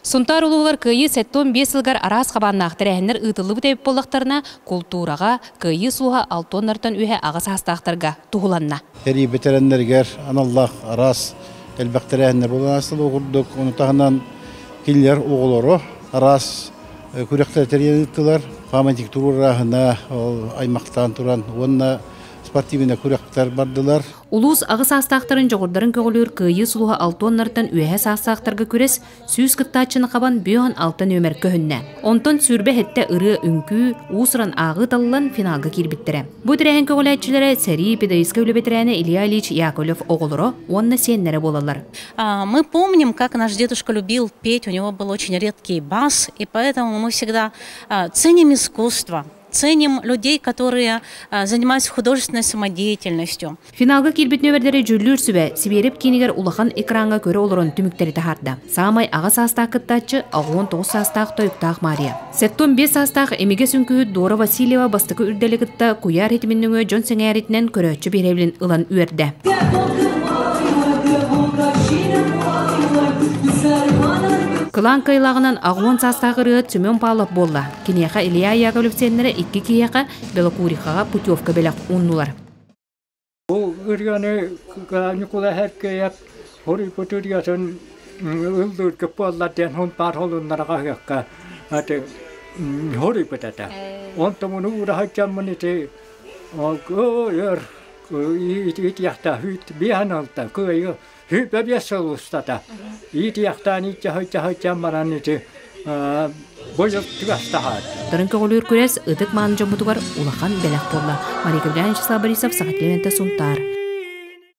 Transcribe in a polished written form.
Сунтаар улууһугар Кыайыы 75 сылыгар араас хабааннаах тэрээһиннэр ыытыллыбыт эбит буоллахтарына, култуураҕа Кыайыы сулуһа алтыоннартан үөһэ аҕа саастаахтарга туһуланна. Сэрии бэтэрээннэригэр аналлаах араас элбэх тэрээһиннэр буолан аастылар курдук. Ону таһынан кинилэр оҕолоро араас күрэхтэри тэрийэн ыыттылар. Памятник туруорааһына ол аймахтаан туран уонна спортивнай күрэхтэр бардылар. Улуус аҕа саастаахтарын дьоҕурдарын көҕүлүүр Кыайыы сулуһа алтыоннартан үөһэ саастаахтарга күрэс 100 кыттааччыны хабан 56 нүөмэр көһүннэ. Онтон 27 ырыа-үҥкүү, уус-уран ааҕыы талыллан финалга киирбиттэрэ. Бу тэрээһин көҕүлээччилэрэ сэрии педагогическай үлэ бэтэрээнэ Илья Ильич Яковлев оҕолоро уонна сиэннэрэ буолаллар. Мы помним, как наш дедушка любил петь, у него был очень редкий бас, и поэтому мы всегда ценим искусство, ценим людей, которые занимаются художественной самодеятельностью. Финалга киирбит нүөмэрдэри дьүүллүүр сүбэ Сибиэрэп киинигэр улахан экраҥҥа көрө олорон түмүктэри таһаарда. Саамай аҕа саастаах кыттааччы 69 саастаах Тойуктаах Мария. 75 саастаах имигэс үҥкүүһүт Дора Васильева бастакы үрдэли кытта куйаар ситимин нөҥүө дьон сэҥээритинэн көрөөччү биһирэбилин ылан үөрдэ. Кылаан кыайылааҕынан 80 саастаах ырыаһыт Семен Павлов буолла. Киниэхэ Илья Яковлев сиэннэрэ икки киһиэхэ Белокурихаҕа путевка бэлэх ууннулар. Бу ырыаны Ньукулай Эркээйэп хоруйбут ырыатын ыллыыргыт буоллар диэн Һунтаар холуннара хаһыакка аты хоруйбут этэ. Онтон муну уураһа дьаммын ити өр итиэхтэ биэһэн ылта кыайы Сүүрбэ биэс сыл устата иитийэхтээн иитэ баран ити бу түгэстаһаат. Тарын көҕүлүүр күрэс ытык мааны дьоммутугар улахан бэлэх буолла. Мария Кавлянович Борисов, Саха Сунтаар.